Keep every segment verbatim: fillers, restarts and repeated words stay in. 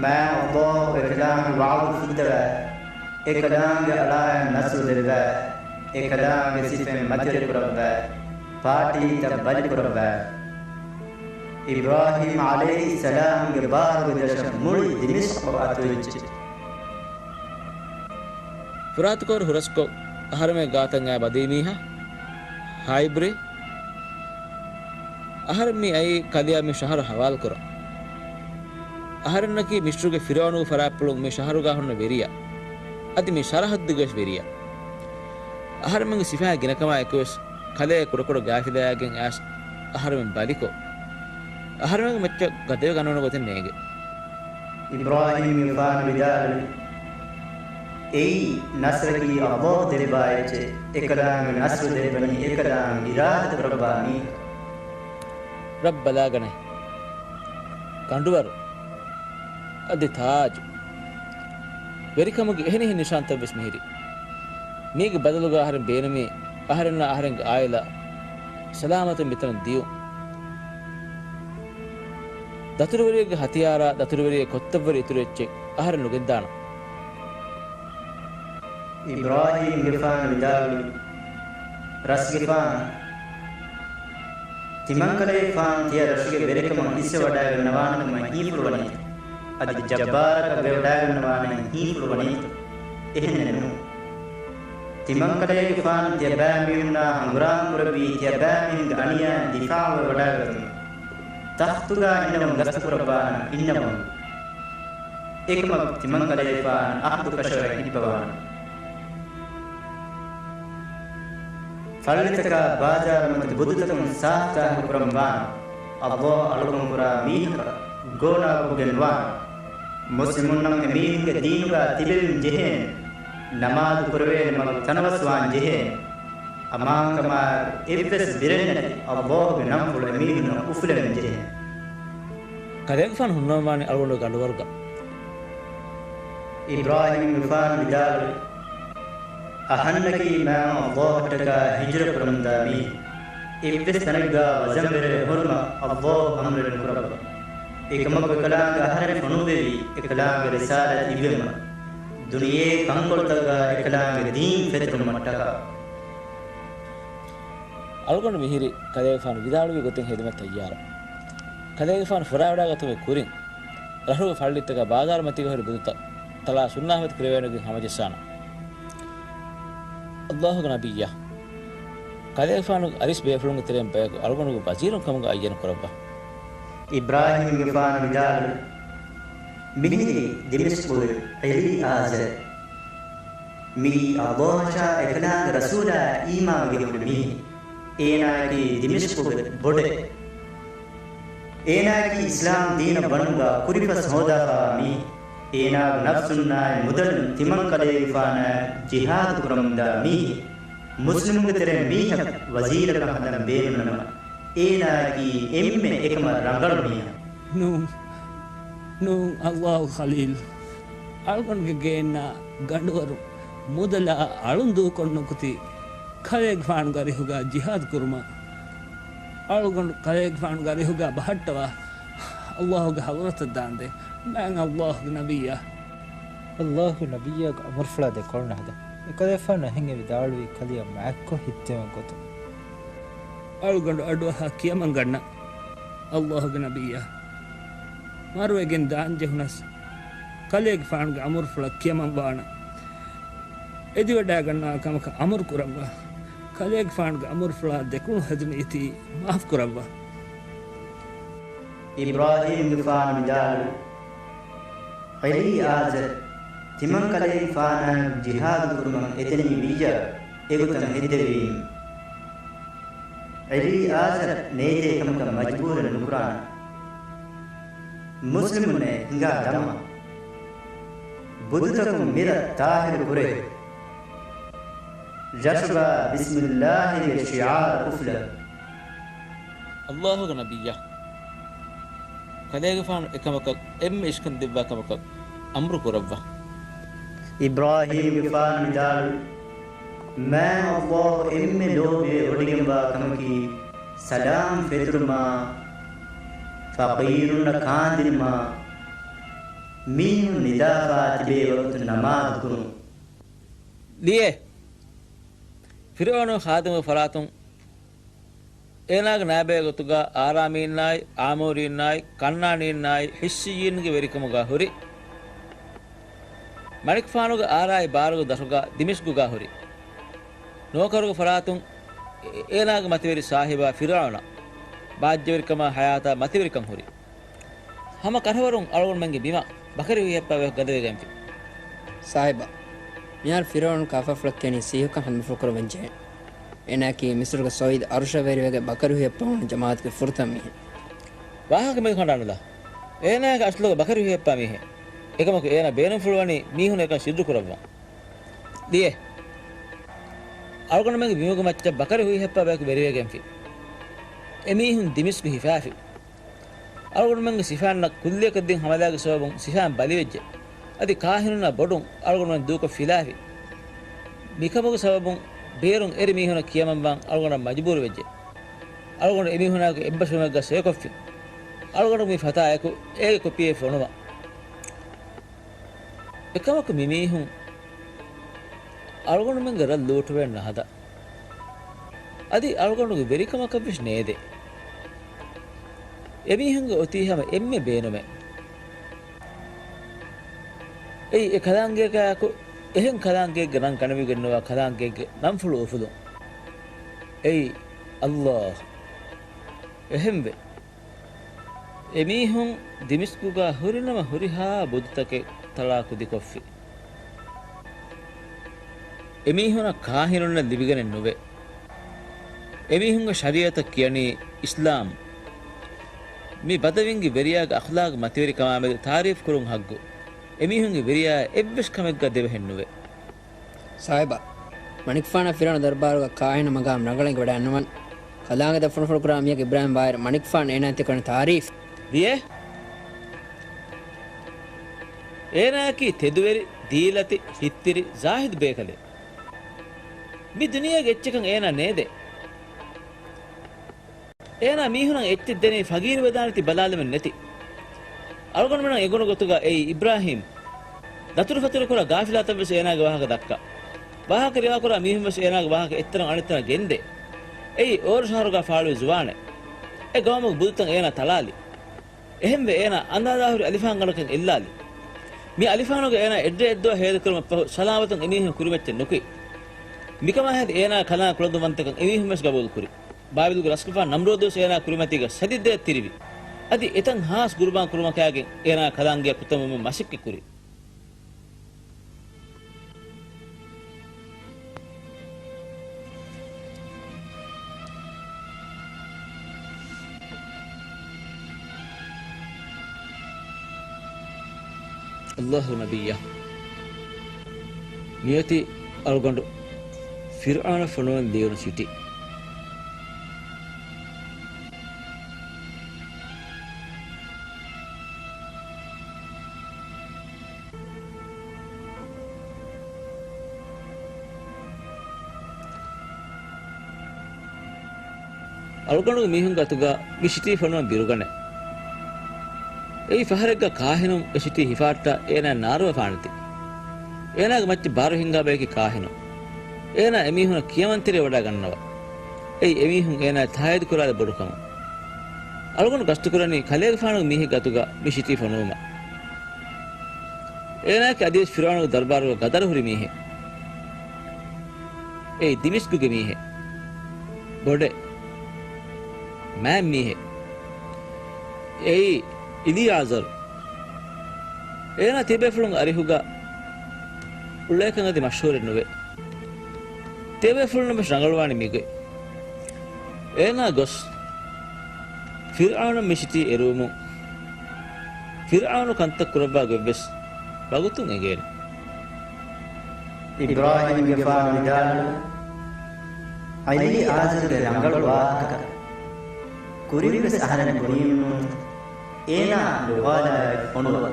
މާތް ﷲ އެކަލާނގެ ވަޢުދު ފުއްދަވާ، އެކަލާނގެ އަޅާއަށް ނަޞްރު ދެއްވާ، އެކަލާނގެ ސިފައިން މަތިވެރި ކުރައްވާ، ޕާޓީތައް ބަލި ކުރައްވާ. އިބްރާހީމް ޢަލައިހިއްސަލާމްގެ ބާރުގެ ދަށަށް މުޅި ދިމިޝްޤު އަތުވެއްޖެ. ފުރާތުކޮށް ހުރަސްކޮށް، އަހަރެމެން ގާތަށް އައި ބަދީ މީހާ، ހާއިބްރޭ، އަހަރެން މި އައީ ކަލެއަށް މި ޝަހަރު ހަވާލުކުރަން. އަހަރެންނަކީ މިޞްރުގެ ފިރުޢައުނުގެ ފަރާތްޕުޅުން މި ޝަހަރުގާ ހުންނަ ވެރިޔާ. އަދި މި ޝަރަޙައްދުގެ ވެރިޔާ. އަހަރެމެންގެ ސިފައިން ގިނަކަމާ އެކުވެސް، ކަލޭ ކުޑަކުޑަ ގާފިލާއެއްގެން އައިސް، އަހަރެމެން ބަލިކޮށް، އަހަރެމެންގެ މައްޗަށް ގަދަވެ ގަންނަވަން ގޮތެއް ނޭނގެ. އިބްރާހީމްގެފާނު ވިދާޅުވި، އެއީ ނަޞްރަކީ ﷲ ދެއްވާ އެއްޗެއް. އެކަލާނގެ ނަޞްރު ދެއްވަނީ އެކަލާނގެ އިރާދަ ކުރައްވާ މީހަކަށް. ރައްބް ބަލާގަނޭ. ގަނޑުވަރު. އަދި ތާޖު. ވެރިކަމުގެ އެހެނިހެން ނިޝާންތައްވެސް މިހިރި. މީގެ ބަދަލުގަ އަހަރެން ބޭނުމީ، އަހަރެންނާ އަހަރެންގެ އާއިލާ ސަލާމަތުން މިތަނަށް ދިޔުން. ދަތުރުވެރިއެއްގެ ހަތިޔާރާ ދަތުރުވެރިއެއް ކޮށްތައްވަރި އިތުރު އެއްޗެއް އަހަރެން ނުގެންދާނަން. އިބްރާހީމްގެފާނު ވިދާޅުވި، ރަސްގެފާނު، ތިމަންކަލޭގެފާނު ތިޔަ ރަށުގެ ވެރިކަމަށް ހިއްސަވަޑައިގަންނަވާނެ ކަމަށް ހީފުޅުވަނީތަ؟ އަދި ޖައްބާރަކަށް ވެވަޑައިގަންނަވާނެ ހީފުޅުވަނީތަ؟ އެހެނެއް ނޫން. ތިމަންކަލޭގެފާނު ތިޔަބައިމީހުންނާ ހަނގުރާމަ ކުރެއްވީ، ތިޔަބައިމީހުންގެ އަނިޔާއިން ދިފާޢުވެވަޑައިގަތުމަށް. ތަޚްތުގާ އިންނަވަން ގަސްތުކުރައްވާނަން އިންނަވަން. އެކަމަކު ތިމަންކަލޭގެފާނު އަހުދު ކަށަވަރެއް ހިއްޕަވާނަން. ފައްޅިތަކާ ބާޒާރުމަތި ބުދުތަކުން ސާފުތާހިރު ކުރަން ވާނަން. ﷲ އަޅުކަން ކުރާ މީހަކަށް ގޯނާކޮށްގެން ނުވާނަން. މުސްލިމުންނަށް އެމީހުންގެ ދީނުގާ ތިބެވެން ޖެހޭނެ. ނަމާދު ކުރެވޭނެ މަގު ތަނަވަސްވާން ޖެހޭނެ. އަމާންކަމާއެކު އެއްވެސް ބިރެއްނެތި ﷲގެ ނަންފުޅު އެމީހުންނަށް އުފުލެވެން ޖެހޭނެ. ކަލޭގެފާނު ހުންނަންވާނީ އަޅުގަނޑުގެ ގަނޑުވަރުގަ. އިބްރާހީމްގެފާނު ވިދާޅުވި، އަހަންނަކީ މާތް ﷲ އަށްޓަކާ ހިޖުރަ ކުރަމުންދާ މީހެއް. އެއްވެސް ތަނެއްގާ ވަޒަންވެރިވެ ހުރުމަށް ﷲ އަމުރެއް ނުކުރައްވާ. އެކަމަކު އެކަލާނގެ އަހަރެން ފޮނުއްވެވީ އެކަލާނގެ ރިސާލަތް ލިބުމަށް، ދުނިޔޭގެ ކަންކޮޅުތަކުގާ އެކަލާނގެ ދީން ފެތުރުމަށްޓަކާ. އަޅުގަނޑު މިހިރީ ކަލޭގެފާނު ވިދާޅުވި ގޮތެއް ހެދުމަށް ތައްޔާރަށް. ކަލޭގެފާނު ފުރާވަޑައިގަތުމުގެ ކުރިން، ރަށުގެ ފައްޅިތަކާ ބާޒާރުމަތީގަ ހުރި ބުދުތައް ތަޅާ ސުންނާފަތި ކުރެވޭނެގޮތް ހަމަޖައްސާނަން. ﷲގެ ނަބިއްޔާ، ކަލޭގެފާނުގެ އަރިސް ބޭފުޅުންގެ ތެރެއިން ބަޔަކު އަޅުގަނޑުގެ ވަޒީރުން ކަމުގަ އައްޔަނު ކުރައްވާ. އިބްރާހީމްގެފާނު ވިދާޅުވި، މިހިރީ ދިމިޝްޤުގެ ޢަލީ އާޒަރް. މިއީ ﷲ އަށާ އެކަލާނގެ ރަސޫލާ އީމާންވެގެން ހުރި މީހެއް. އޭނާއަކީ ދިމިޝްޤުގެ ބޮޑެއް. އޭނާއަކީ އިސްލާމް ދީނަށް ވަނުމުގާ ކުރިފަސް ހޯދާފާވާ މީހެއް. އޭނާގެ ނަފްސުންނާއި މުދަލުން ތިމަންކަލޭގެފާނާއެކު ޖިހާދު ކުރަމުންދާ މީހެއް. މުސްލިމުންގެ ތެރެއިން މީހަކު ވަޒީރަކަށް ހަދަން ބޭނުންނަމަ، އޭނާއަކީ އެންމެ އެކަމަށް ރަނގަޅު މީހާ. ނޫން، ނޫން، ﷲ ޚަލީލް. އަޅުގަނޑުގެ ގެއިންނާ ގަނޑުވަރު މުދަލާ އަޅުން ދޫކޮށް ނުކުތީ، ކަލޭގެފާނުގެ އަރިހުގާ ޖިހާދު ކުރުމަށް. އަޅުގަނޑު ކަލޭގެފާނުގެ އަރިހުގާ ބަހައްޓަވާ، ﷲގެ ޙަޟްރަތަށް ދާންދޭ. މާތް ﷲގެ ނަބިއްޔާ. ﷲގެ ނަބިއްޔާގެ އަމުރުފުޅާ ދެކޮޅު ނަހަދާ. އެކަލޭގެފާނު އެހެން ވިދާޅުވީ ކަލެއަށް މާތްކޮށް ހިތްތެމެން ގޮތުން. އަޅުގަނޑު އަޑުއަހާ ކިޔަމަން ގަންނަން. ﷲގެ ނަބިއްޔާ، މަރުވެގެން ދާން ޖެހުނަސް، ކަލޭގެފާނުގެ އަމުރުފުޅަށް ކިޔަމަން ވާނަން. އެދިވަޑައިގަންނަވާ ކަމަކަށް އަމުރު ކުރައްވާ. ކަލޭގެފާނުގެ އަމުރުފުޅާ ދެކޮޅު ހެދުނީތީ މާފް ކުރައްވާ. އިބްރާހީމްގެފާނު ވިދާޅުވި، ޢަލީ އާޒަރް، ތިމަންކަލޭގެފާނާއެކު ޖިހާދު ކުރުމަށް އެދެނީ ވިއްޔާ، އެގޮތަށް ހެއްދެވީމް. ޢަލީ އާޒަރް ނޭދޭ ކަމަކަށް މަޖްބޫރެއް ނުކުރާނަން. މުސްލިމުންނޭ ހިނގާ ދަމާ. ބުދުތަކުން މިރަށް ޠާހިރު ކުރޭ. ރަށުގާ ބިސްމިއްލާހިގެ ޝިޢާރު އުފުލާ. ﷲގެ ނަބިއްޔާ، ކަލޭގެފާނު އެކަމަކަށް އެންމެ އިސްކަން ދެއްވާ ކަމަކަށް އަމުރު ކުރައްވާ. އިބްރާހީމްގެފާނު ވިދާޅުވި، މާތް ﷲ އެންމެ ލޯބިވެ ވޮޑިގެންވާ ކަމަކީ، ސަލާމް ފެތުރުމާ، ފަޤީރުންނަށް ކާންދިނުމާ، މީހުން ނިދާފާ ތިބޭ ވަގުތު ނަމާދު ކުރުން. ލިޔެ. ފިރުޢައުނު ޚާދިމުގެ ފަރާތުން އޭނާގެ ނާއިބެއްގެ ގޮތުގަ އާރާމީންނާއި، އާމޫރީންނާއި، ކަންނާނީންނާއި، ޙިއްޞިއްޔީންގެ ވެރިކަމުގަ ހުރި. މަނިކުފާނުގެ އާރާއި ބާރުގެ ދަށުގަ ދިމިޝްގުގަ ހުރި. ނޯކަރުގެ ފަރާތުން އޭ-، އޭނާގެ މަތިވެރި ސާހިބާ ފިރުޢައުނަށް ބާއްޖަވެރިކަމާ ޙަޔާތާ މަތިވެރިކަން ހުރި. ހަމަ ކަށަވަރުން އަޅުގަނޑުމެންގެ ބިމަށް ބަކަރި ހުއިހައްޕާ ވެސް ގަދަވެގެންފި. ސާހިބާ، މިހާރު ފިރުޢައުނު ކާފާފުޅަށް ކިޔަނީ ސީހަކަށް ހަނދުމަފުޅު ކުރައްވަން ޖެހޭ. އޭނާއަކީ މިސުރުގެ ސައުދް އަރުޝަށް ވެރިވެގެން ބަކަރި ހުއިހައްޕަވާނެ ޖަމާޢަތުގެ ފުރަތަމަ މީހެއް. ވާހަކަ މެދު ކަނޑާނުލާ. އޭނާއަކީ އަސްލުގަ ބަކަރި ހުއިހައްޕާ މީހެއް. އެކަމަކު އޭނާ ބޭނުންފުޅުވަނީ މީހުން އެކަން ސިއްރު ކުރައްވަން. ލިޔެ. އަޅުގަނޑުމެންގެ ބިމުގެ މައްޗަށް ބަކަރި ހުއިހައްޕާ ބަޔަކު ވެރިވެގެންފި. އެމީހުން ދިމިޝްގު ހިފާފި. އަޅުގަނޑުމެންގެ ސިފައިންނަށް ކުއްލިއަކަށް ދިން ހަމަލާގެ ސަބަބުން ސިފައިން ބަލިވެއްޖެ. އަދި ކާހިނުންނާ ބޮޑުން އަޅުގަނޑުމެން ދޫކޮށް ފިލާފި. މިކަމުގެ ސަބަބުން ބޭރުން އެރި މީހުނަށް ކިޔަމަންވާން އަޅުގަނޑަށް މަޖުބޫރުވެއްޖެ. އަޅުގަނޑު އެމީހުނާއެކު އެއްބަސްވުމެއްގަ ސޭކޮށްފި. އަޅުގަނޑު މި ފަތާއެކު އޭގެ ކޮޕީއެއް ފޮނުވަން. އެކަމަކު މިމީހުން އަޅުގަނޑުމެންގެ ރަށް ލޫޓުވެ ނަހަދާ. އަދި އަޅުގަނޑުގެ ވެރިކަމަކަށްވެސް ނޭދޭ. އެމީހުންގެ އޮތީ ހަމަ އެންމެ ބޭނުމެއް. އެއީ އެ ކަލާނގެއަކާއެކު އެހެން ކަލާނގެއެއްގެ ނަން ގަނެވިގެންނުވާ ކަލާނގެއެއްގެ ނަންފުޅު އުފުލުން. އެއީ އައްލާހް. އެހެންވެ، އެމީހުން ދިމިޝްގުގަ ހުރިނަމަ ހުރިހާ ބުދުތަކެއް ތަޅާ ކުދިކޮށްފި. އެމީހުނަށް ކާހިނުންނެއް ލިބިގެނެއް ނުވޭ. އެމީހުންގެ ޝަރީޢަތަށް ކިޔަނީ އިސްލާމް. މި ބަދަވީންގެ ވެރިޔާގެ އަޚްލާގް މަތިވެރިކަމާމެދު ތާރީފް ކުރުން ހައްގު. އެމީހުންގެ ވެރިޔާ އެއްވެސް ކަމެއްގަ ދެވެހެއް ނުވޭ. ސާހިބާ، މަނިކުފާނަށް ފިރުޢައުނު ދަރުބާރުގަ ކާހިނު މަގާމް ރަނގަޅަށް އެނގިވަޑައިގަންނަވަން. ކަލާނގެތައް ފޮނުފޮނުކުރާ މީހަކު އިބްރާހީމް ބާއިރު މަނިކުފާނު އޭނާއަށް ތިކުރަނީ ތާރީފް. ލިޔެ. އޭނާއަކީ ތެދުވެރި، ދީލަތި، ހިތްތިރި، ޒާހިދު ބޭކަލެއް. މި ދުނިޔޭގެ އެއްޗަކަށް އޭނާ ނޭދޭ. އޭނާ މީހުނަށް އެއްޗެއް ދެނީ ފަގީރުވެދާނެތީ ބަލާލުމެއް ނެތި. އަޅުގަނޑުމެންނަށް އެނގުނު ގޮތުގަ އެއީ އިބްރާހީމް. ދަތުރުފަތުރުކުރާ ގާފިލާތައްވެސް އޭނާގެ ވާހަކަ ދައްކާ. ވާހަކަ ރިވާކުރާ މީހުންވެސް އޭނާގެ ވާހަކަ އެއްތަނަށް އަނެއްތަނަށް ގެންދޭ. އެއީ އޯރު ޝަހަރުގަ ފާޅުވި ޒުވާނެއް. އެ ގައުމުގެ ބުދުތައް އޭނާ ތަޅާލި. އެހެންވެ އޭނާ އަނދާދާހުރި އަލިފާންގަނޑަކަށް އެއްލާލި. މި އަލިފާނުގަ އޭނާ އެއްޑެއް އެއްދުވަހު ހޭދަކުރުމަށްފަހު ސަލާމަތުން އެމީހުން ކުރިމައްޗަށް ނުކުތް. މިކަމާ ހެދި އޭނާ ކަލާނގެ ކުޅަދުންވަންތަކަން އެމީހުންވެސް ގަބޫލުކުރި. ބާބިލުގެ ރަސްކަފާނު ނަމްރޫދުވެސް އޭނާ ކުރިމަތީގަ ސަތި ދޭއް ތިރިވި. އަދި އެތަން ހާސް ގުރުބާން ކުރުމަކާގެން އޭނާ ކަލާނގެއަށް ކުތަންވުމަށް މަސައްކަތްކުރި. އައްލާހު ނަބިއްޔާ، މިއޮތީ އަޅުގަނޑު ފިރްޢައުނަށް ފޮނުވަން ލިޔުނު ޗިޓި. އަޅުގަނޑުގެ މީހުންގެ އަތުގަ މި ޝިޓީ ފޮނުވަން ބިރުގަނެ. އެއީ ފަހަރެއްގަ ކާހިނުން އެ ޝިޓީ ހިފާއްޓާ އޭނާ ނާރުވެފާނެތި. އޭނާގެ މައްޗަށް ބާރު ހިންގާ ބަޔަކީ ކާހިނުން. އޭނާ އެމީހުނަށް ކިޔަމަންތެރިވެވަޑައިގަންނަވާ. އެއީ އެމީހުން އޭނާއަށް ތާއީދުކުރާލެއް ބޮޑުކަމުން. އަޅުގަނޑު ގަސްތުކުރަނީ ކަލޭގެފާނުގެ މީހެއްގެ އަތުގަ މި ޝިޓީ ފޮނުވުމަށް. އޭނާއަކީ އަދިވެސް ފިރްޢައުނުގެ ދަރުބާރުގަ ގަދަރު ހުރި މީހެއް. އެއީ ދިމިޝްޤުގެ މީހެއް. ބޮޑެއް. މާތް މީހެއް. އެއީ އިލިއާޒަރު. އޭނާ ތިޔަބޭފުޅުންގެ އަރިހުގަ އުޅޭކަން އަދި މަޝްހޫރެއް ނުވޭ. ތިޔަބޭފުޅުންނަށް ވެސް ރަނގަޅުވާނީ މިގޮތް. އޭނާ ގޮސް ފިރްޢައުނަށް މި ޝިޓީ އެރުވުމުން ފިރްޢައުނު ކަންތައް ކުރައްވާ ގޮތްވެސް ވަގުތުން އެނގޭނެ. އިބްރާހީމްގެފާނު ވިދާޅުވި އިލީއާޒަރުގެ ރަނގަޅު ވާހަކަ ކުރިންވެސް އަހަރެން ބުނީމުން އޭނާ ލޯގާލާއެއް ފޮނުވަ.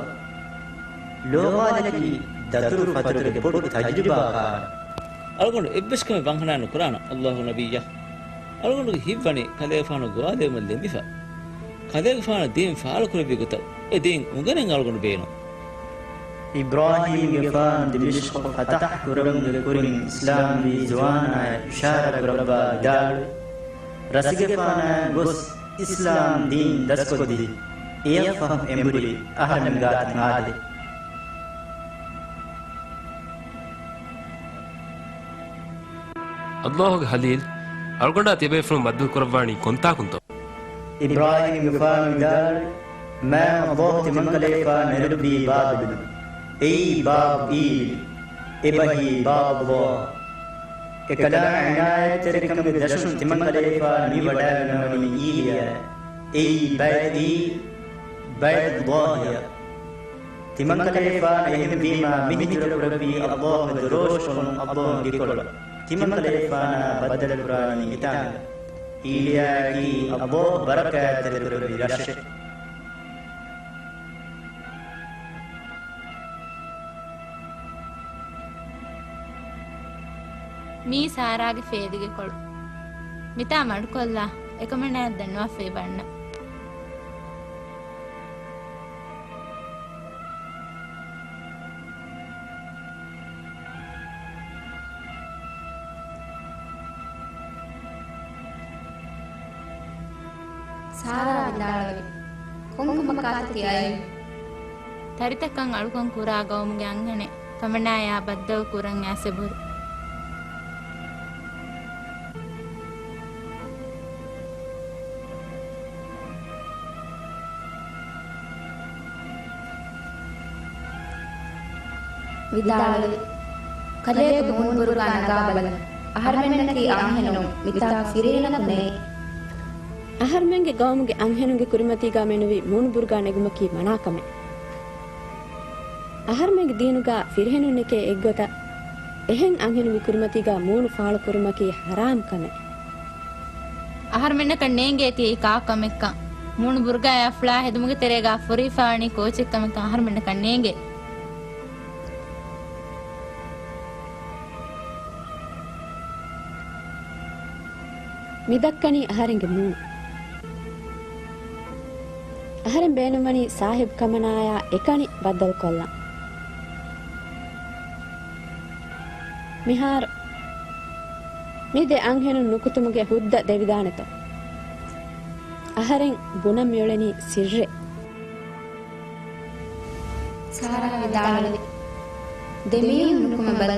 ލޯގާލަކީ ދަތުރު ފަތުރުގެ ބޮޑު ތަޖުރިބާކާރު. އަޅުގަނޑު އެއްވެސް ކަމެއް ވަންހަނާ ނުކުރާނަން، އައްލާހު ނަބިއްޔާ. އަޅުގަނޑުގެ ހިތްވަނީ ކަލޭގެފާނު ގޮވާލެވުމަށް ލެނބިފަ. ކަލޭގެފާނު ދީން ފާޅުކުރެއްވި ގޮތަށް އެ ދީން އުނގެނެން އަޅުގަނޑު ބޭނުން. އިބްރާހީމްގެފާނު ދިމިޝްޤު ފަތަޙް ކުރުމުގެ ކުރިން އިސްލާމްވީ ޒުވާނާއަށް އިޝާރާތް ކުރައްވާ ވިދާޅުވި، ރަސްގެފާނާ ގޮސް އިސްލާމް ދީން ދަސްކޮށްދީ، އެޔަށް ފަހު އެނބުރި އަހަރެމެން ގާތަށް އާދޭ. ﷲ ގެ ޚަލީލް، އަޅުގަނޑާ ތިޔަބޭފުޅުން ބައްދަލު ކުރައްވާނީ ކޮންތާކުންތޯ؟ އިބްރާހީމްގެފާނު ވިދާޅުވި، މާތް ﷲ ތިމަންކަލޭފާނު ނެރެދުއްވީ ބާބިލުން. އެއީ ބާބު އީލް، އެބަހީ ބާބު ﷲ. އެކަލާ އިނާޔަތްތެރިކަމުގެ ދަށުން ތިމަންކަލޭފާނު މި ވަޑައިގަންނަވަނީ އީލްއާ. އެއީ ބައިތު އީލް، ބައިތު ﷲ އާ. ތިމަންކަލޭފާނު އެހެންވީމާ މި ހިޖުރަ ކުރެއްވީ ﷲ ގެ ދުރުވެށިކޮޅުން ﷲ ގެކޮޅަށް. ތިމަންކަލޭފާނާ ބައްދަލު ކުރާނީ އެތާނގަ. އީލްއާއަކީ ﷲ ބަރަކާތްތެރި ކުރެއްވި ރަށެއް. މީ ސާރާގެ ފޭލިގެ ކޮޅު. މިތާ މަޑުކޮށްލާ، އެކަމަނާއަށް ދަންނަވާފައި ބަންނަ. ސާރާ ވިދާޅުވި، ކޮންކަމަކާތަ ތި އައި؟ ތަރިތަކަށް އަޅުކަން ކުރާ ގައުމުގެ އަންހެނެއް ކަމަނާޔާ ބައްދަލު ކުރަން އައިސް އެބުރި. ވިދާޅުވި، ކަލޭގެ މޫނުބުރުގާ ނަގާބަލަ. އަހަރުމެންނަކީ އަންހެނުން، މިތާ ފިރިހެނަކު ނެތް. އަހަރުމެންގެ ގައުމުގެ އަންހެނުންގެ ކުރިމަތީގާ މެނުވީ މޫނުބުރުގާ ނެގުމަކީ މަނާކަމެއް. އަހަރުމެންގެ ދީނުގާ ފިރިހެނުންނެކޭ އެއްގޮތަށް އެހެން އަންހެނުންގެ ކުރިމަތީގާ މޫނު ފާޅުކުރުމަކީ ޙަރާމް ކަމެއް. އަހަރުމެންނަކަށް ނޭނގޭތީ އެއީ ކާ ކަމެއްކަން. މޫނު ބުރުގާއާ ފުޅާ ހެދުމުގެ ތެރޭގާ ފުރިހިފާވަނީ ކޯޗެއްކަމެއްކަން އަހަރުމެންނަކަށް ނޭނގޭ. މިދައްކަނީ އަހަރެންގެ މޫނު. އަހަރެން ބޭނުންވަނީ ސާހިބް ކަމަނާޔާ އެކަނި ބައްދަލުކޮށްލަން. މިހާރު މި ދެ އަންހެނުން ނުކުތުމުގެ ހުއްދަ ދެވިދާނެތޯ؟ އަހަރެން ބުނަން މިއުޅެނީ ސިއްރެއް. ސާރާ ވިދާޅުވި، ދެމީހުން ނުކުމެބަލަ.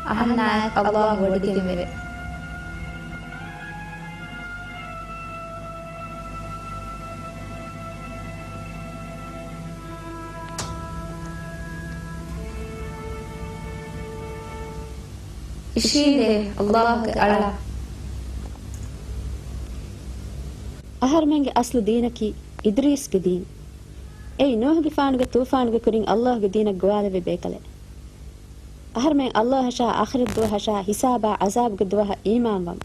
އަހަންނާއެކު ﷲ ވޮޑިގެންވެ. އިށީނދޭ ﷲ ގެ އަޅާ. އަހަރުމެންގެ އަސްލު ދީނަކީ އިދްރީސްގެ ދީން. އެއީ ނޫޙުގެފާނުގެ ޠޫފާނުގެ ކުރިން ﷲ ގެ ދީނަށް ގޮވާލެއްވި ބޭކަލެއް. އަހަރުމެން ﷲ އަށާ އާޚިރަތް ދުވަހަށާ ހިސާބާ ޢަޒާބުގެ ދުވަހަށް އީމާންވަމުން.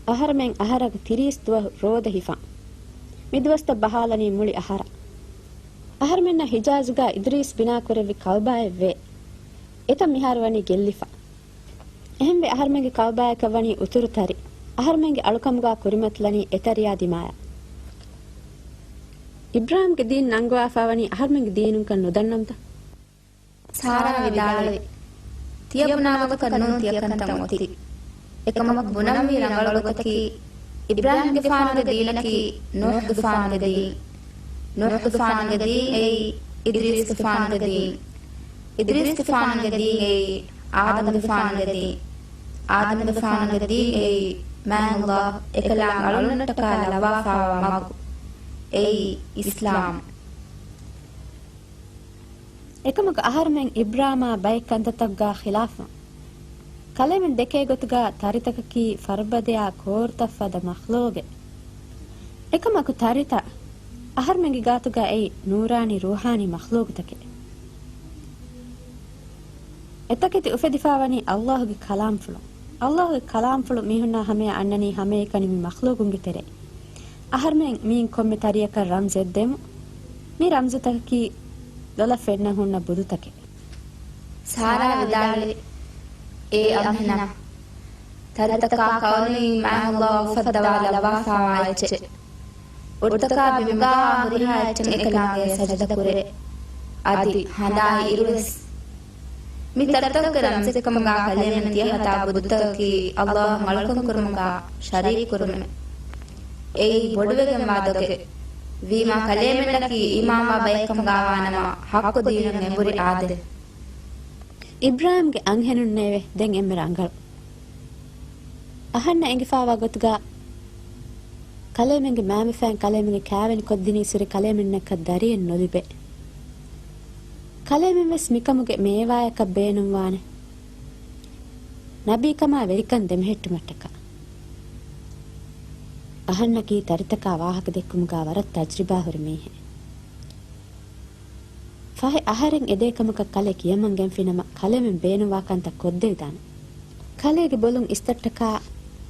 އަހަރުމެން އަހަރަކު ތިރީސް ދުވަހު ރޯދަ ހިފަން. މި ދުވަސްތައް ބަހާލަނީ މުޅި އަހަރަށް. އަހަރުމެންނަށް ހިޖާޒުގާ އިދްރީސް ބިނާކުރެއްވި ކައުބާއެއް ވޭ. އެތަން މިހާރު ވަނީ ގެއްލިފަ. އެހެންވެ، އަހަރުމެންގެ ކައުބާއަކަށް ވަނީ އުތުރު ތަރި. އަހަރުމެންގެ އަޅުކަމުގާ ކުރިމަތިލަނީ އެތަރިޔާ ދިމާޔަށް. އިބްރާހީމްގެ ދީން ނަންގަވާފާވަނީ އަހަރުމެންގެ ދީނުންކަން ނުދަންނަމުތަ؟ ސާރާ ވިދާޅުވި، ތިޔަބުނާ ގޮތަކަށް ނޫން ތިޔަކަންތައް އޮތީ. އެކަމަކު ބުނަންވީ ރަނގަޅު ގޮތަކީ، އިބްރާހީމްގެފާނުގެ ދީނަކީ ނޫޙުގެފާނުގެ ދީން. ނޫޙުގެފާނުގެ ދީން އެއީ އިދްރީސްގެފާނުގެ ދީން. އިދްރީސްގެފާނުގެ ދީން އެއީ އާދަމްގެފާނުގެ ދީން. އާދަމްގެފާނުގެ ދީން އެއީ މާތް ﷲ އެކަލާނގެ އަޅުންނަށްޓަކާ ލައްވާފާވާ މަގު. އެއީ އިސްލާމް. އެކަމަކު އަހަރުމެން އިބްރާހީމާ ބައެއް ކަންތައްތަކުގާ ޚިލާފުން، ކަލޭމެން ދެކޭ ގޮތުގާ ތަރިތަކަކީ ފަރުބަދަޔާ ކޯރުތައް ފަދަ މަޚްލޫގެއް. އެކަމަކު ތަރިތައް އަހަރުމެންގެ ގާތުގަ އެއީ ނޫރާނީ ރޫޙާނީ މަޚްލޫގުތަކެއް. އެތަކެތި އުފެދިފާވަނީ ﷲ ގެ ކަލާމްފުޅުން. ﷲ ގެ ކަލާމްފުޅު މީހުންނާ ހަމަޔަށް އަންނަނީ ހަމައެކަނި މި މަޚްލޫގުންގެ ތެރެއިން. އަހަރުމެން މިއިން ކޮންމެ ތަރިޔަކަށް ރަމްޒެއް ދެމު. މި ރަމްޒުތަކަކީ ލޮލަށް ފެންނަން ހުންނަ ބުދުތަކެއް. ސާރާ ވިދާޅުވި، އޭ އަންހެނާ، ތަރިތަކާ ކައުނީ މާތް ﷲ އުފައްދަވާ ލައްވާފާވާ އެއްޗެއް. އުޑުތަކާ ބިމުގާވާ ހުރިހާ އެއްޗެއް އެކަލާނގެ ސަޖިދަ ކުރޭ. އަދި ހަނދާން އިރުވެސް. މި ތަރިތަކުގެ ރަމްޒެއްކަމުގާ ކަލޭމެން ތިޔަ ހަތާ ބުދުތަކަކީ އައްލާހު އަޅުކަން ކުރުމުގާ ޝަރީކު ކުރުމެއް. އެއީ ބޮޑުވެގެންވާ ދޮގެއް. ވީމާ ކަލޭމެންނަކީ އީމާންވާ ބައެއްކަމުގާވާނަމަ، ޙައްޤު ދީނަށް އެނބުރި އާދެ. އިބްރާހިމްގެ އަންހެނުންނޭވެ ދެން އެންމެ ރަނގަޅު. އަހަންނަށް އެނގިފާވާ ގޮތުގާ ކަލޭމެންގެ މައިންބަފައިން ކަލޭމެންގެ ކާވެނި ކޮށްދިނީ ސުރި ކަލޭމެންނަކަށް ދަރިއެއް ނުލިބޭ. ކަލޭމެން ވެސް މިކަމުގެ މޭވާޔަކަށް ބޭނުންވާނެ. ނަބީކަމާ ވެރިކަން ދެމެހެއްޓުމަށްޓަކާ. އަހަންނަކީ ތަރިތަކާ ވާހަކަ ދެއްކުމުގާ ވަރަށް ތަޖްރިބާ ހުރި މީހެއް. ފަހެ އަހަރެން އެދޭ ކަމަކަށް ކަލޭ ކިޔަމަން ގެންފިނަމަ، ކަލޭމެން ބޭނުންވާ ކަންތައް ކޮށްދެވިދާނެ. ކަލޭގެ ބޮލުން އިސްތައްޓަކާ،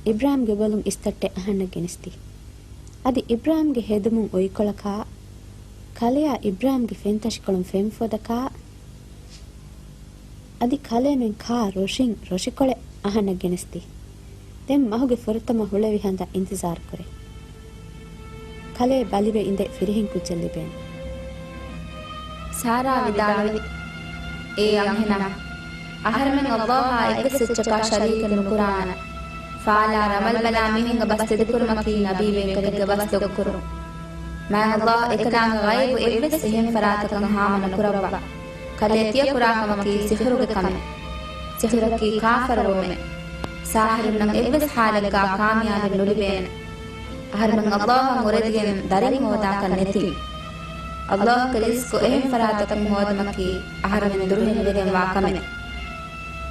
އިބްރާހިމްގެ ބޮލުން އިސްތައްޓެއް އަހަންނަށް ގެނެސްދީ. އަދި އިބްރާހިމްގެ ހެދުމުން އޮތްކޮޅަކާ، ކަލެޔާ އިބްރާހިމްގެ ފެންތަށިކޮޅުން ފެންފޮދަކާ، އަދި ކަލޭމެން ކާ ރޮށިން ރޮށިކޮޅެއް އަހަންނަށް ގެނެސްދީ. ދެން މަހުގެ ފުރަތަމަ ހުޅެވި ހަނދަށް އިންތިޒާރު ކުރޭ. ކަލޭ ބަލިވެ އިނދެ ފިރިހެން ކުއްޖެއް ލިބޭނެ. ސާރާ ވިދާޅުވި، އޭ އަންހެނާ، އަހަރެމެން އައްލާހާ އެއްވެސް އެއްޗަކާ ޝަރީކެއް ނުކުރާނަން. ފާލާ ރަމަލް ބަލާ މީހުންގެ ބަސް ތެދުކުރުމަކީ ނަބީ ބޭކަލެއްގެ ބަސް ދޮގުކުރުން. މާތް އައްލާހް އެކަލާނގެ ޣައިބު އެއްވެސް އެހެން ފަރާތަކަށް ހާމަ ނުކުރައްވާ. ކަލޭ ތިޔަ ކުރާ ކަމަކީ ސިހުރުގެ ކަމެއް. ސިހުރަކީ ކާފަރުވުމެއް. ސާހިރުންނަށް އެއްވެސް ޙާލެއްގާ ކާމިޔާބެއް ނުލިބޭނެ. އަހަރެމެން އައްލާހަށް އުރެދިގެން ދަރިން ހޯދާކަށް ނެތިން. އައްލާހުގެ ރިޒްޤު އެހެން ފަރާތަކުން ހޯދުމަކީ އަހަރެމެން ދުރުހެލިވެގެންވާ ކަމެއް.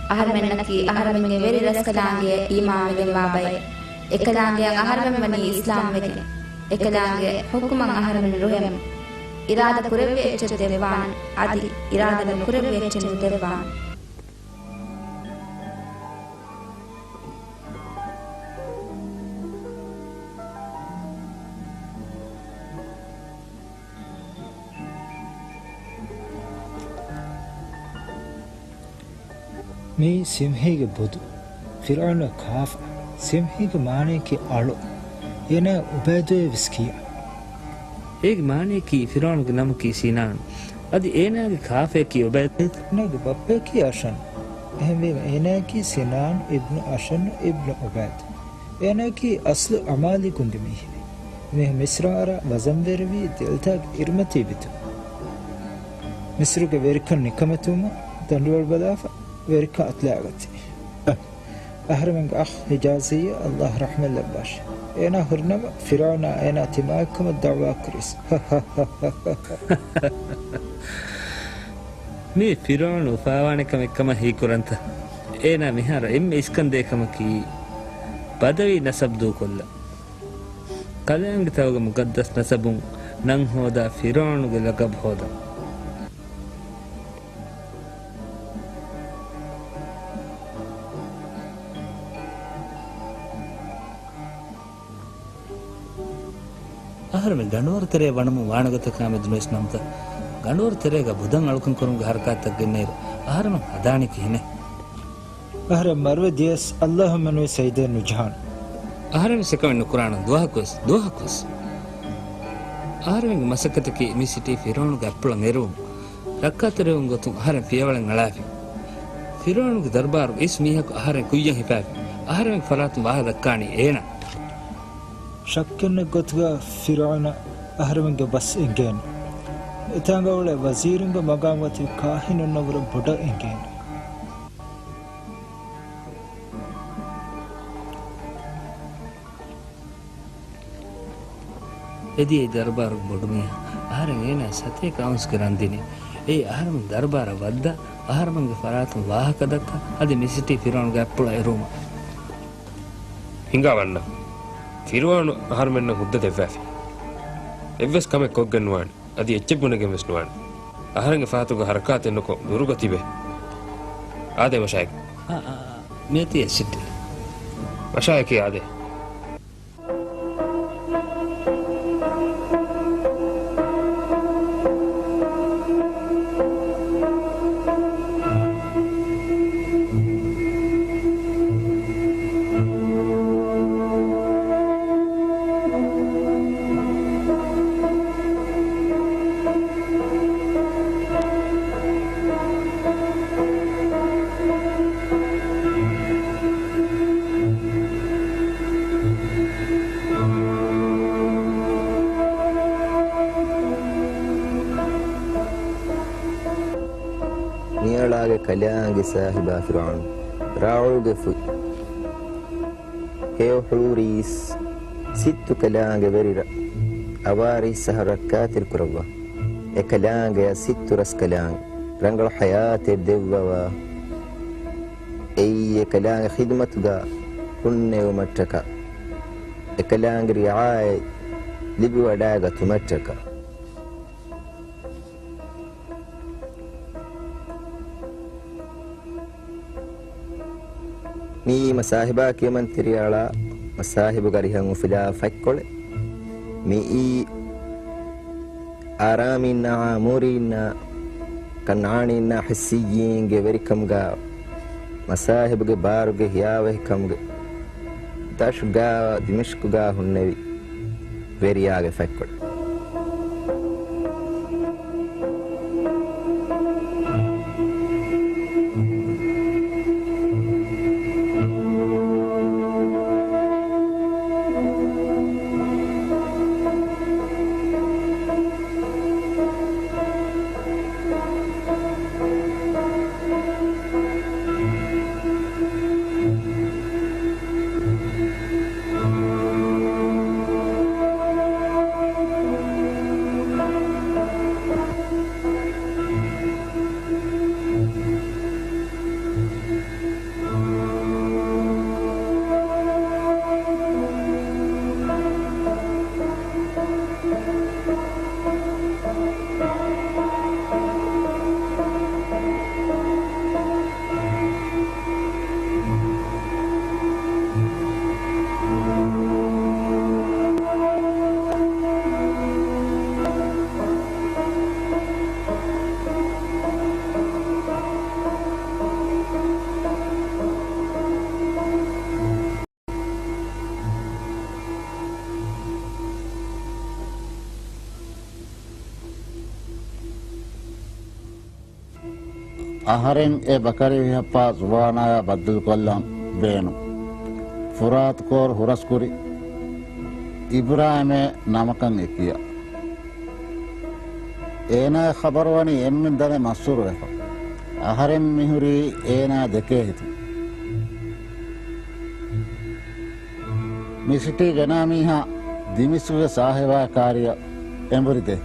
އަހަރެމެންނަކީ އަހަރެމެންގެ ވެރި ރަސްކަލާނގެއަށް އީމާންވެގެންވާ ބައެއް. އެކަލާނގެއަށް އަހަރެމެން ވަނީ އިސްލާމްވެގެން. އެކަލާނގެ ޙުކުމަށް އަހަރެމެން ރުހެމުން. އިރާދަ ކުރެއްވި އެއްޗެއް ދެއްވާން. އަދި އިރާދަ ނުކުރެއްވި އެއްޗެއް ނުދެއްވާން. މީ ސިމްހީގެ ބުދު. ފިރުޢައުނަށް ކާފަ. ސިމްހީގެ މާނަޔަކީ އަޅު. އޭނާ އުބައިދުއޭ ވެސް ކިޔާ. އޭގެ މާނަޔަކީ ފިރުޢައުނުގެ ނަމަކީ ސިނާން. އަދި އޭނާގެ ކާފަޔަކީ އުބައިދު. އޭނާގެ ބައްޕަޔަކީ އަޝަން. އެހެންވީމަ އޭނާއަކީ ސިނާން އިބްނު އަޝަން އިބްނު އުބައިދު. އޭނާއަކީ އަސްލު އަމާލީގުންގެ މީހެއް. އެމީހުން މިސްރަށް އަރާ ވަޒަންވެރިވީ ދެލްތާގެ އިރުމަތީ ބިތުން. މިސްރުގެ ވެރިކަން ނިކަމެތިވުމަށް ދަނޑުވަޅު ބަލާފަ ވެރިކަން އަތުލައިގަތީ. އަހަރެމެންގެ އަޚް ހިޖާޒީއަށް އައްލާހު ރަޙްމަތް ލައްވާށި. އޭނާ ހުރިނަމަ ފިރުޢައުނާ އޭނާ ތިމާއެއްކަމަށް ދަޢުވާ ކުރިސް. މީ ފިރުޢައުނު އުފާވާނެ ކަމެއް ކަމަށް ހީކުރަންތަ؟ އޭނާ މިހާރު އެންމެ އިސްކަންދޭ ކަމަކީ ބަދަވީ ނަސަބު ދޫކޮށްލަން. ކަލޭގެ ތަވަގެ މުޤައްދަސް ނަސަބުން ނަން ހޯދާ ފިރުޢައުނުގެ ލަޤަބު ހޯދަން. އަހަރެމެން ގަނޑުވަރު ތެރޭ ވަނުމުން ވާނެ ގޮތަކާ މެދު ނުވެސް ނަމުތަ، ގަނޑުވަރު ތެރޭގަ ބުދަން އަޅުކަން ކުރުމުގެ ހަރަކާތްތައް ގެންނައިރު، އަހަރެމެން ހަދާނީ ކިހިނެއް؟ އަހަރެން މަރުވެ ދިޔަސް އައްލާހު މެނުވެސް ސައިދޭން ނުޖަހާނެ. އަހަރެން ސެކަމެއް ނުކުރާނަން ދުވަހަކުވެސް، ދުވަހަކުވެސް. އަހަރެމެންގެ މަސައްކަތަކީ މި ސިޓީ ފިރުޢައުނުގެ އަތްޕުޅަށް އެރުވުން. ރައްކާތެރިވުން ގޮތުން އަހަރެން ފިޔަވަޅެއް އަޅާފި. ފިރުޢައުނުގެ ދަރުބާރު އިސް މީހަކު އަހަރެން ކުއްޔަށް ހިފާފި. އަހަރެމެން ފަރާތުން ވާހަކަ ދައްކާނީ އޭނާ. ޝައްކެއްނެތް ގޮތުގަ ފިރުޢައުނަށް އަހަރެމެންގެ ބަސް އެނގޭނެ. އެތާނގަ އުޅޭ ވަޒީރުންގެ މަގާމް އޮތީ ކާހިނުންނަށް ވުރެ ބޮޑަށް އެނގޭނެ. އެދިޔައީ ދަރުބާރުގެ ބޮޑުމީހާ. އަހަރެން އޭނާ ސަތޭކަ އައުންސްގެ ރަން ދިނީ. އެއީ އަހަރެމެން ދަރުބާރަށް ވައްދާ، އަހަރެމެންގެ ފަރާތުން ވާހަކަ ދައްކާ، އަދި މި ސިޓީ ފިރުޢައުނުގެ އަތްޕުޅަށް އެރުވުމަށް. ހިނގާ ވަންނަ. ފިރުޢައުނު އަހަރެމެންނަށް ހުއްދަ ދެއްވާފި. އެއްވެސް ކަމެއް ކޮށްގެން ނުވާނެ. އަދި އެއްޗެއް ބުނެގެން ވެސް ނުވާނެ. އަހަރެންގެ ފަހަތުގެ ހަރަކާތެއް ނުކޮށް ދުރުގަ ތިބޭ. އާދޭ މަށާއެކޭ. އާ، އާ، އާ، މިއޮތީ އެއް ސިޓީ. މަށާއެކޭ އާދޭ. ކަލާނގެ ސާހިބާ ފިރުޢައުނު، ރާޢޫގެ ފުތް، ހެޔޮ ޙޫރީސް، ސިއްތު ކަލާނގެ ވެރިރަށް، އަވާރިސް އަހަރު ރައްކާތެރި ކުރައްވާ. އެ ކަލާނގެއަށް ސިއްތު ރަސްކަލާނގެ ރަނގަޅު ޙަޔާތެއް ދެއްވަވާ. އެއީ އެ ކަލާނގެ ޚިދުމަތުގަ ހުންނެވުމަށްޓަކާ، އެ ކަލާނގެ ރިޢާޔަތް ލިބިވަޑައިގަތުމަށްޓަކާ. މިއީ މަސާހިބާ ކިޔަމަންތެރިޔާ އަޅާ މަސާހިބުގެ އަރިހަށް އުފުލާ ފަތްކޮޅެއް. މިއީ އާރާމީންނާ، އާމޫރީންނާ، ކަންޢާނީންނާ، ޙިއްސިއްޔީންގެ ވެރިކަމުގަ މަސާހިބުގެ ބާރުގެ ހިޔާވަހިކަމުގެ ދަށުގަ ދިމިޝްޤުގަ ހުންނެވި ވެރިޔާގެ ފަތްކޮޅެއް. އަހަރެން އެ ބަކަރި ހިހައްޕާ ޒުވާނާޔާ ބައްދަލުކޮށްލަން ބޭނުން. ފުރާތު ކޯރު ހުރަސްކުރި އިބްރާހިމޭ ނަމަކަށް އެ ކިޔާ. އޭނާގެ ޚަބަރު ވަނީ އެންމެން ދަނެ މަސްހުރުވެފަ. އަހަރެން މިހުރީ އޭނާ ދެކޭ ހިތުން. މި ސިޓީ ގެނާ މީހާ ދިމިސްކުގެ ސާހިބާ ކާރިއަށް އެނބުރި ދޭ.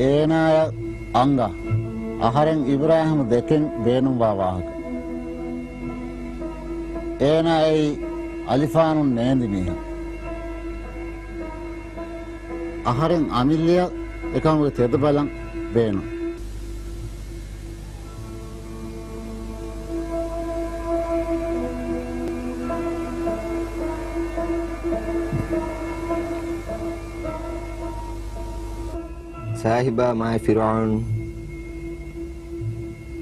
އޭނާޔަށް އަނގަ، އަހަރެން އިބްރާހިމް ދެކެން ބޭނުންވާ ވާހަކަ. އޭނާ އެއީ އަލިފާނުން ނޭނދި މީހެއް. އަހަރެން އަމިއްލަޔަށް އެކަމުގެ ތެދު ބަލަން ބޭނުން. ސާހިބާ މާތް ފިރުޢައުން،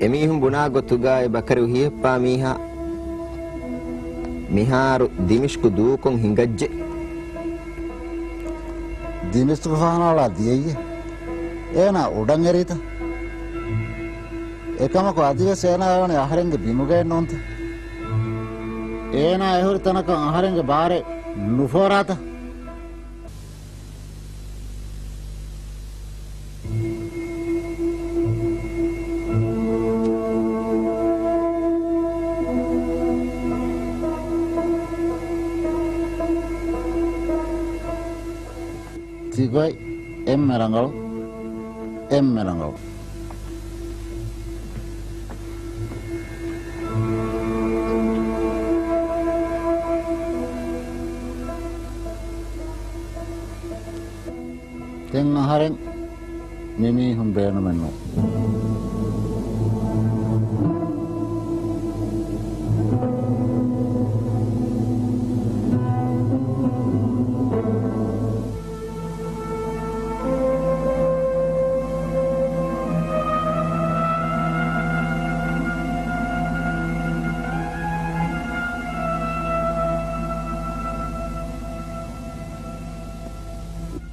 އެމީހުން ބުނާ ގޮތުގަ އެ ބަކަރި ހިހައްޕާ މީހާ މިހާރު ދިމިޝްޤު ދޫކޮށް ހިނގައްޖެ. ދިމިޝްޤު ފަހަނައަޅާ ދިޔައީ؟ އޭނާ އުޑަށް އެރީތަ؟ އެކަމަކު އަދިވެސް އޭނާ އެވަނީ އަހަރެންގެ ބިމުގައެއް ނޫންތަ؟ އޭނާ އެހުރި ތަނަކަށް އަހަރެންގެ ބާރެއް ނުފޯރާތަ؟ ތިގޮތް އެންމެ ރަނގަޅު، އެންމެ ރަނގަޅު. ދެން އަހަރެން މިމީހުން ބޭނުމެއް ނޫން.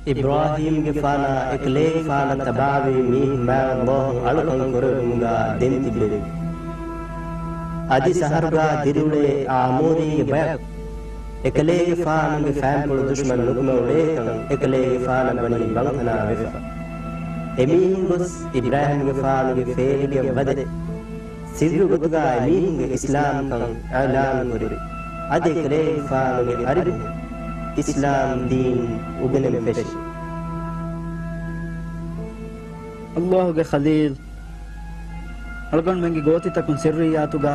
އިބްރާހީމްގެފާނާ އެކަލޭގެފާނަށް ތަބާވި މީހުން މާތް ﷲ އަށް އަޅުކަން ކުރެއްވުމުގަ ދެން ތިއްބެވި. އަދި ޝަހަރުގަ ދިރިއުޅޭ އާމޫރީންގެ ބަޔަކު އެކަލޭގެފާނުގެ ފާންޕުޅު ދުޝްމަން ނުކުމެ އުޅޭކަން އެކަލޭގެފާނަށް ވަނީ ބަންކަނާ ވެފަ. އެމީހުން ގޮސް އިބްރާހީމްގެފާނުގެ ފޭލިގެ ވަދެ ސިއްރު ގޮތުގަ އެމީހުންގެ އިސްލާމްކަން އިޢުލާން ކުރި. އަދި އެކަލޭގެފާނުގެ އަރިހުން އިސްލާމް ދީން އުގެނެން ފެށި. ﷲ ގެ ޚަލީލް އަޅުގަނޑުމެންގެ ގޯތިތަކުން ސިއްރިއްޔާތުގަ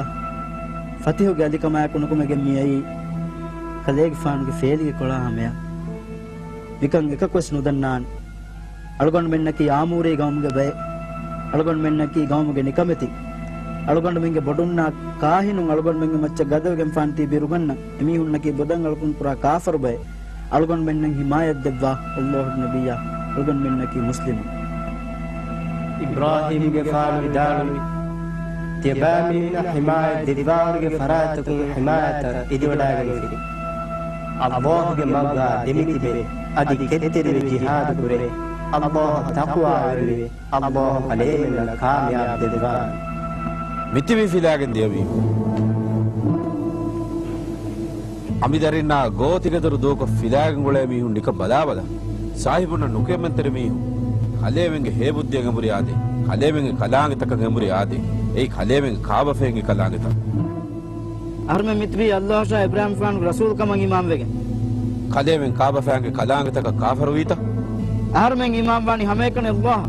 ފަތިޙުގެ އަލިކަމާއެކު ނުކުމެގެން މިއައީ ކަލޭގެފާނުގެ ފޭލިގެ ކޮޅާ ހަމަޔަށް. މިކަން އެކަކުވެސް ނުދަންނާނެ. އަޅުގަނޑުމެންނަކީ އާމޫރީ ގައުމުގެ ބައެއް. އަޅުގަނޑުމެންނަކީ ގައުމުގެ ނިކަމެތި. އަޅުގަނޑުމެންގެ ބޮޑުންނާ ކާހިނުން އަޅުގަނޑުމެންގެ މައްޗަށް ގަދަވެގެންފާނެތީ ބިރުގަންނަން. އެމީހުންނަކީ ބޮދަށް އަޅުކަން ކުރާ ކާފަރު ބައެއް. އަޅުގަނޑުމެންނަށް ހިމާޔަތް ދެއްވާ ﷲ ގެ ނަބިއްޔާ، އަޅުގަނޑުމެންނަކީ މުސްލިމުން. އިބްރާހީމްގެފާނު ވިދާޅުވި، ތިޔަބައިމީހުންނަށް ހިމާޔަތް ދެއްވާވަރުގެ ފަރާތްތަކުން ހިމާޔަތަށް އިދިވަޑައިގަނެފި. ﷲ ގެ މަގުގަ ދެމިތިބޭ، އަދި ކެތްތެރިވެ ޖިހާދު ކުރޭ، ﷲ އަށް ތަޤްވާވެރިވޭ. ﷲ ކަލޭމެންނަށް ކާމިޔާބު ދެއްވާނެ. މިތިބީ ފިލާގެން ދިޔަ މީހުން. އަނބިދަރިންނާ ގޯތިގެދޮރު ދޫކޮށް ފިލާގެން އުޅޭ މީހުން ނިކަން ބަލާބަލަ. ސާހިބުންނަށް ނުކިޔަމަންތެރި މީހުން. ކަލޭމެންގެ ހޭބުއްދިއަށް އެނބުރި އާދޭ. ކަލޭމެންގެ ކަލާނގެތަކަށް އެނބުރި އާދޭ. އެއީ ކަލޭމެންގެ ކާބަފައިންގެ ކަލާނގެތައް. އަހަރުމެން މިތިބީ ﷲ އަށާ އިބްރާހީމްފާނުގެ ރަސޫލުކަމަށް އީމާންވެގެން. ކަލޭމެން ކާބަފައިންގެ ކަލާނގެތަކަށް ކާފަރުވީތަ؟ އަހަރުމެން އީމާންވާނީ ހަމައެކަނި ﷲ އަށް.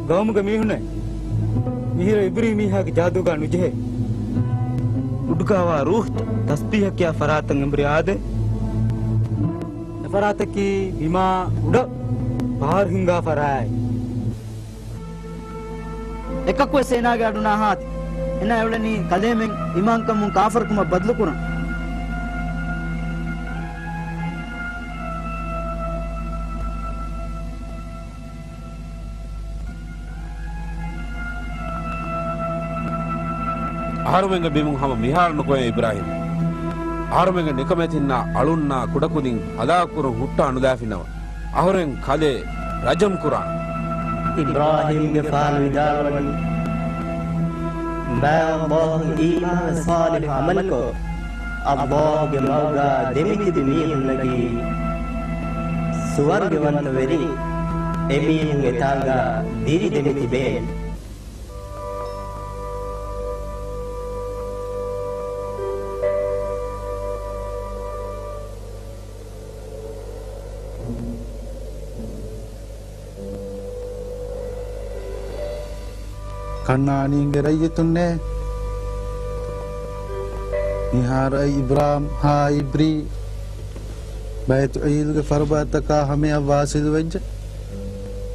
ގައުމުގެ މީހުންނޭ! މިހިރަ އިބްރީ މީހާގެ ޖާދޫގަ ނުޖެހޭ. އުޑުގަވާ ރޫޙުތައް ތަސްބީޙަކިޔާ ފަރާތަށް އެނބުރި އާދޭ. އެފަރާތަކީ ބިމާ އުޑަށް ބާރު ހިންގާ ފަރާތް. އެކަކުވެސް އޭނާގެ އަޑު ނާހާތި. އޭނާ އެއުޅެނީ ކަލޭމެން އީމާންކަމުން ކާފަރުކަމަށް ބަދަލުކުރަން. އަހަރުމެންގެ ބިމުން ހަމަ މިހާރު ނުކުމެ އިބްރާހީމް. އަހަރުމެންގެ ނިކަމެތިންނާ އަޅުންނާ ކުޑަކުދިން ހަލާކުކުރުން ހުއްޓާ ނުލާފިނަމަ، އަހުރެން ކަލޭ ރަޖަމް ކުރާނެ. އިބްރާހީމްގެފާނު ވިދާޅުވަނީ، މާ ﷲ އީމާން ޞާލިޙު ޢަމަލުކޮށް، ﷲ ގެ މަގުގަ ދެމިތިބި މީހުންނަކީ ސުވަރުގެވަންތަ ވެރިން. އެމީހުން އެތާނގަ ދިރި ދެމިތިބޭނެ. ކަންޢާނީންގެ ރައްޔިތުންނޭ! މިހާރު އައި އިބްރާމް ހާ އިބްރީ ބައިތު ޢީލްގެ ފަރުބަދަތަކާ ހަމަޔަށް ވާސިލުވެއްޖެ.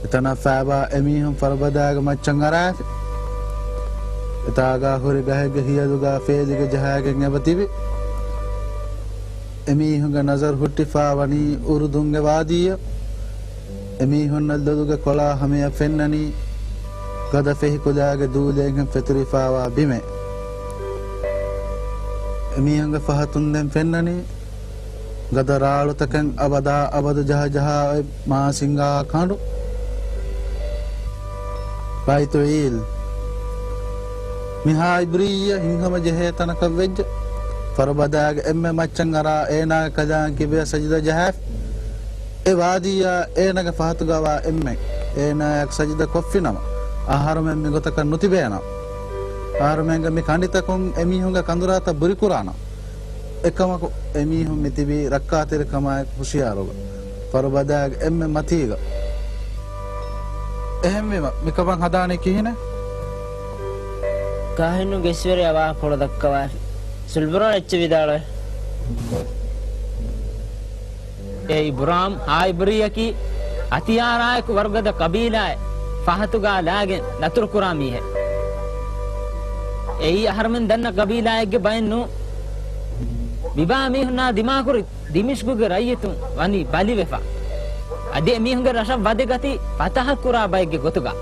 އެތަނަށް ފައިބާ އެމީހުން ފަރުބަދާގެ މައްޗަށް އަރާފި. އެތާގާ ހުރި ގަހެއްގެ ހިޔަލުގާ ފޭލިގެ ޖަހާގެން އެބަ ތިބި. އެމީހުންގެ ނަޒަރު ހުއްޓިފާ ވަނީ އުރުދުންގެ ވާދީއަށް. އެމީހުންނަށް ލޮލުގެ ކޮޅާ ހަމަޔަށް ފެންނަނީ ގަދަ ފެހި ކުލާގެ ދޫލެއިންހެން ފެތުރިފާވާ ބިމެއް. އެމީހުންގެ ފަހަތުން ދެން ފެންނަނީ ގަދަ ރާޅުތަކެއް އަބަދާ އަބަދު ޖަހަޖަހާ އޮތް މާ ސިނގާ ކަނޑު. ބައިތު ޢީލް މިހާ އިބްރީއަށް ހިތްހަމަ ޖެހޭ ތަނަކަށް ވެއްޖެ. ފަރުބަދާގެ އެންމެ މައްޗަށް އަރާ އޭނާގެ ކަލާނގެ ކިބަޔަށް ސަޖިދަ ޖަހާފި. އެ ވާދީއާ އޭނާގެ ފަހަތުގަވާ އެންމެން އޭނާއަށް ސަޖިދަ ކޮށްފިނަމަ، އަހަރުމެން މިގޮތަކަށް ނުތިބޭނަމަ، އަހަރުމެންގެ މި ކަނޑިތަކުން އެމީހުންގެ ކަނދުރާތައް ބުރިކުރާނަމަ. އެކަމަކު، އެމީހުން މިތިބީ ރައްކާތެރިކަމާއެކު ހުޝިޔާރުގަ، ފަރުބަދާގެ އެންމެ މަތީގަ. އެހެންވީމަ، މިކަމަށް ހަދާނީ ކިހިނެއް؟ ކާހިނުގެ އިސްވެރިޔާ ވާހަކަފުޅު ދައްކަވާފި. ސުލްބުރާން އެއްޗެއް ވިދާޅުވޭ. އޭ އިބްރާމް ހާ އިބްރީއަކީ ހަތިޔާރާއެކު ވަރުގަދަ ކަބީލާއެއް ފަހަތުގާ ލާގެން ދަތުރުކުރާ މީހެއް. އެއީ އަހަރުމެން ދަންނަ ކަބީލާއެއްގެ ބައެއް ނޫން. މިބާ މީހުންނާ ދިމާކުރި ދިމިޝްގުގެ ރައްޔިތުން ވަނީ ބަލިވެފަ. އަދި އެމީހުންގެ ރަށަށް ވަދެގަތީ ފަތަހަކުރާ ބައެއްގެ ގޮތުގަ.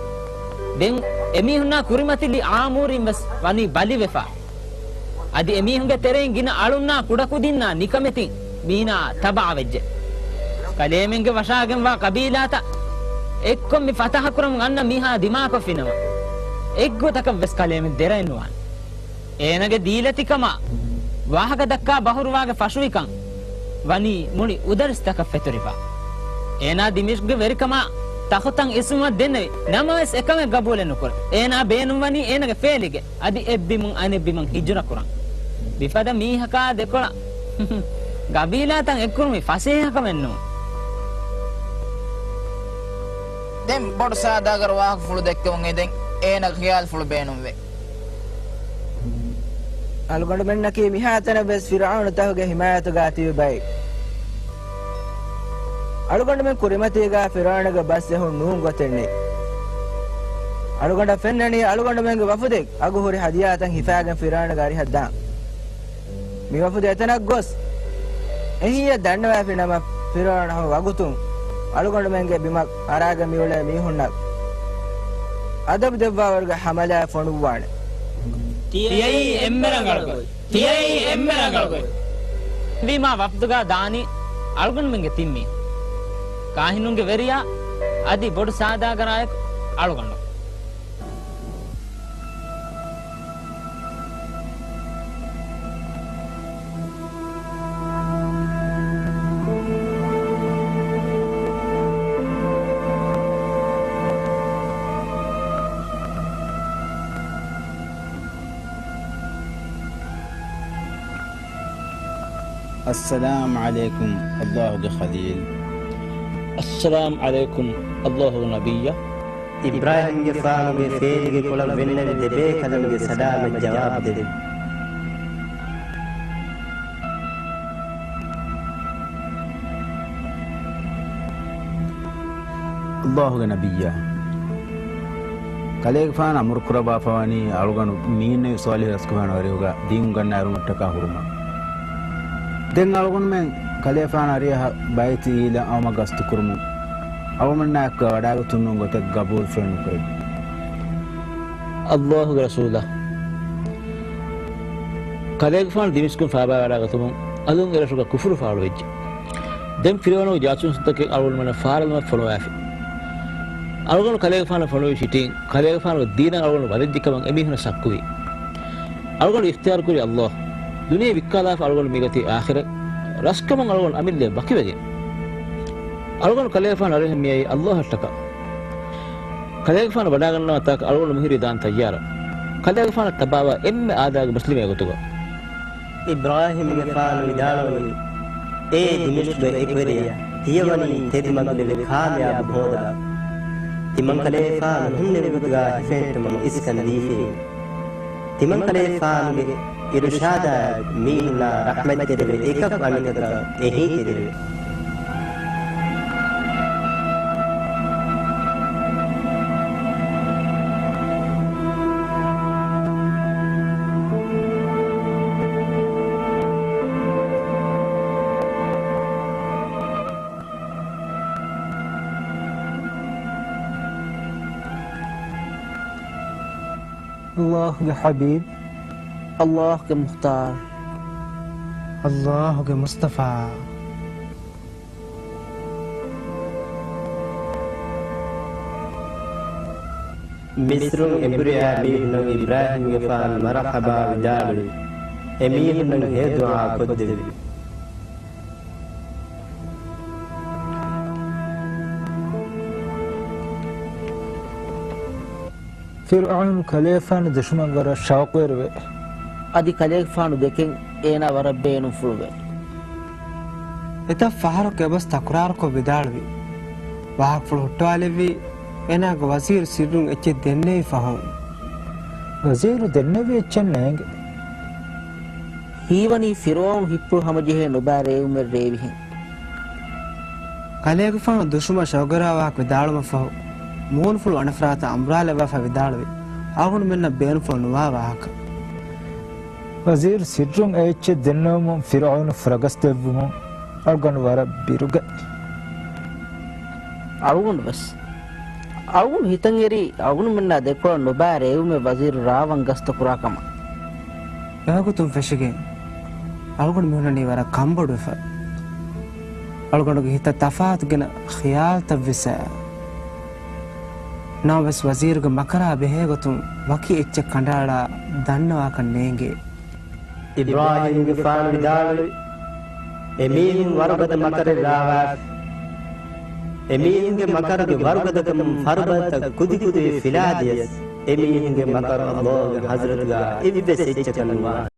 ދެން އެމީހުންނާ ކުރިމަތިލި އާމޫރީން ވެސް ވަނީ ބަލިވެފަ. އަދި އެމީހުންގެ ތެރެއިން ގިނަ އަޅުންނާ ކުޑަކުދިންނާ ނިކަމެތިން މީނާ ތަބާވެއްޖެ. ކަލޭމެންގެ ވަށާގެންވާ ކަބީލާތައް އެއްކޮށް މި ފަތަހަކުރަމުން އަންނަ މީހާ ދިމާކޮށްފިނަމަ، އެއްގޮތަކަށް ވެސް ކަލޭމެން ދެރައެއް ނުވާނެ. އޭނާގެ ދީލަތިކަމާ ވާހަކަ ދައްކާ ބަހުރުވާގެ ފަށުވިކަން ވަނީ މުޅި އުދަރިސްތަކަށް ފެތުރިފަ. އޭނާ ދިމިޝްގްގެ ވެރިކަމާ ތަޚުތަށް އިސްވުމަށް ދެންނެވި. ނަމަވެސް އެކަމެއް ގަބޫލެއް ނުކުރޭ. އޭނާ ބޭނުންވަނީ އޭނާގެ ފޭލިގެ އަދި އެއްބިމުން އަނެއްބިމަށް ހިޖުރަ ކުރަން. މިފަދަ މީހަކާ ދެކޮޅަށް ގަބީލާތައް އެއްކުރުމީ ފަސޭހަކަމެއް ނޫން. ދެން ބޮޑު ސާދާގަރަ ވާހަކަފުޅު ދެއްކެވުން އެދެން އޭނާގެ ޚިޔާލުފުޅު ބޭނުންވޭ. އަޅުގަނޑުމެންނަކީ މިހާތަނަށް ވެސް ފިރުޢައުނުތަކުގެ ހިމާޔަތުގާ ތިބި ބައެއް. އަޅުގަނޑުމެން ކުރިމަތީގާ ފިރުޢައުނުގެ ބަސް އެހުން ނޫން ގޮތެއް ނެތް. އަޅުގަނޑަށް ފެންނަނީ އަޅުގަނޑުމެންގެ ވަފުދެއް އަގުހުރި ހަދިޔާތައް ހިފާގެން ފިރުޢައުނުގެ އަރިހަށް ދާން. މި ވަފުދު އެތަނަށް ގޮސް، އެހީއަށް ދަންނަވައިފި ނަމަ، ފިރުޢައުނު ހަމަ ވަގުތުން އަޅުގަނޑުމެންގެ ބިމަށް އަރާގެން މިއުޅޭ މީހުންނަށް އަދަބު ދެއްވާވަރުގެ ހަމަލާ ފޮނުއްވާނެ. ތިޔައީ އެންމެ ރަނގަޅު ގޮތް. ތިޔައީ އެންމެ ރަނގަޅު ގޮތް. ވީމާ ވަފްދުގާ ދާނީ އަޅުގަނޑުމެންގެ ތިން މީހުން. ކާހިނުންގެ ވެރިޔާ އަދި ބޮޑު ސާދާގަރާއެކު އަޅުގަނޑު. އައްސަލާމް ޢަލައިކުމް އައްލާހުގެ ޚަލީލް. އައްސަލާމް ޢަލައިކުމް އައްލާހުގެ ނަބިއްޔާ. އިބްރާހީމްގެފާނުގެ ފޭލިގެ ކޮޅަށް ވެންނެވި ދެބޭކަލުންގެ ސަލާމަށް ޖަވާބު ދެއްވި. އައްލާހުގެ ނަބިއްޔާ، ކަލޭގެފާނު އަމުރު ކުރައްވާފަވަނީ އަޅުގަނޑު މިއިންނެވި ޞާލިޙު ރަސްކަފާނު ވެރިހުގަ ދީން އުނގަންނައިރުމަށްޓަކާ ހުރުމަށް. ދެން އަޅުގަނޑުމެން ކަލޭފާނު އަރިއަހަށް ބައިތު އީލާ އައުމަށް ގަސްތުކުރުމުން އަޅުގަނޑުމެންނާއެކު ވަޑާގަތުން ނޫން ގޮތެއް ގަބޫލުފުޅެއް ނުކުރެވި. އައްލާހުގެ ރަސޫލާ، ކަލޭގެފާނު ދިމިސްކުން ފާބާވަޑާގަތުމުން އަލުން އެރަށުގަ ކުފުރު ފާޅުވެއްޖެ. ދެން ފިރުޢައުނުގެ ޖާސޫސުންތަކެއް އަޅުގަނޑުމެންނަށް ފާރަލުމަށް ފޮނުވާފި. އަޅުގަނޑު ކަލޭގެފާނަށް ފޮނުވި ޗިޓީން، ކަލޭގެފާނުގެ ދީނަށް އަޅުގަނޑު ވަދެއްޖެކަމަށް އެމީހުނަށް ޝައްކުވި. އަޅުގަނޑު އިޚްތިޔާރުކުރީ އައްލާހް. ދުނިޔެ ވިއްކާލާފަ އަޅުގަނޑު މިގަތީ އާޚިރަތް. ރަސްކަމުން އަޅުގަނޑު އަމިއްލައަށް ވަކިވެގެން. އަޅުގަނޑު ކަލޭގެފާނު އަރިހަށް މިއައީ އައްލާހަށްޓަކާ. ކަލޭގެފާނު ވަޑާގަންނަވާ ތާކަށް އަޅުގަނޑު މިހުރީ ދާން ތައްޔާރަށް. ކަލޭގެފާނަށް ތަބާވާ އެންމެ އާދައިގެ މުސްލިމެއްގެ ގޮތުގަ. އިބްރާހީމްގެފާނު ވިދާޅުވަނީ، އޭ ދިމިޝްޤުގެ އެކުވެރިޔާ، ތިޔަވަނީ ތެދު މަގު ލެވި ކާމިޔާބު ހޯދާ. ތިމަންކަލޭގެފާނު ނުހުންނެވި ގޮތުގަ ހިފެހެއްޓުމަށް އިސްކަން ދީފި. ތިމަންކަލޭގެފާނުގެ އިރުޝާދާއި މީހުންނާ ރަޙްމަތްތެރިވެ، އެކަކު އަނެކަކަށް އެހީތެރިވެ. އައްލާހުގެ ޙަބީބް، އައްލާހުގެ މުޚްތާރު، އައްލާހުގެ މުޞްޠަފާ. މިޞްރުން އެނބުރިއާ މީހުންނަށް އިބްރާހީމްގެފާނު މަރުޙަބާ ވިދާޅުވި. އެމީހުންނަށް ހެޔޮ ދުޢާ ކޮށްދެއްވި. ފިރުޢައުނު ކަލޭފާނު ދުށުމަށް ވަރަށް ޝައުޤުވެރިވެ. އަދި ކަލޭގެފާނު ދެކެން އޭނާ ވަރަށް ބޭނުންފުޅުވެ. އެތައް ފަހަރަކު އެބަސް ތަކުރާރުކޮށް ވިދާޅުވި. ވާހަކަފުޅު ހުއްޓުވާލެއްވީ، އޭނާގެ ވަޒީރު ސިއްރުން އެއްޗެއް ދެންނެވި ފަހުން. ވަޒީރު ދެންނެވި އެއްޗެއް ނޭނގެ. ހީވަނީ ފިރުޢައުނު ހިއްޕުޅު ހަމަޖެހޭ ނުބާ ރޭވުމެއް ރޭވިހެން. ކަލޭގެފާނު ދުށުމަށް ޝައުޤުވެރިވާ ވާހަކަ ވިދާޅުވުމަށްފަހު، މޫނުފުޅު އަނެއްފަރާތަށް އަނބުރާލައްވާފަ ވިދާޅުވި، އަޅުގަނޑުމެންނަށް ބޭނުންފުޅު ނުވާ ވާހަކަ. ވަޒީރު ސިއްރުން އެ އެއްޗެއް ދެންނެވުމުން ފިރުޢައުނު ފުރަގަސްދެއްވުމުން އަޅުގަނޑު ވަރަށް ބިރުގަތް. އަޅުގަނޑު ވެސް. އަޅުގަނޑު ހިތަށް އެރީ، އަޅުގަނޑުމެންނާ ދެކޮޅަށް ނުބާ ރޭވުމެއް ވަޒީރު ރާވަން ގަސްތު ކުރާ ކަމަށް. އެވަގުތުން ފެށިގެން އަޅުގަނޑު މި ހުންނަނީ ވަރަށް ކަންބޮޑުވެފަ. އަޅުގަނޑުގެ ހިތަށް ތަފާތު ގިނަ ޚިޔާލުތައް ވިއްސާ. ނަމަވެސް ވަޒީރުގެ މަކަރާ ބެހޭގޮތުން ވަކި އެއްޗެއް ކަނޑައަޅާ ދަންނަވާކަށް ނޭނގޭ. އިބްރާހީމްގެފާނު ވިދާޅުވި، އެމީހުން ވަރުގަދަ މަކަރެއް ރާވާފި. އެމީހުންގެ މަކަރުގެ ވަރުގަދަކަމުން ފަރުބަދަތައް ކުދިކުދިވެ ފިލާދިޔަސް، އެމީހުންގެ މަކަރު ﷲ ގެ ޙަޟްރަތުގަ އެއްވެސް އެއްޗަކަށް ނުވާނެ.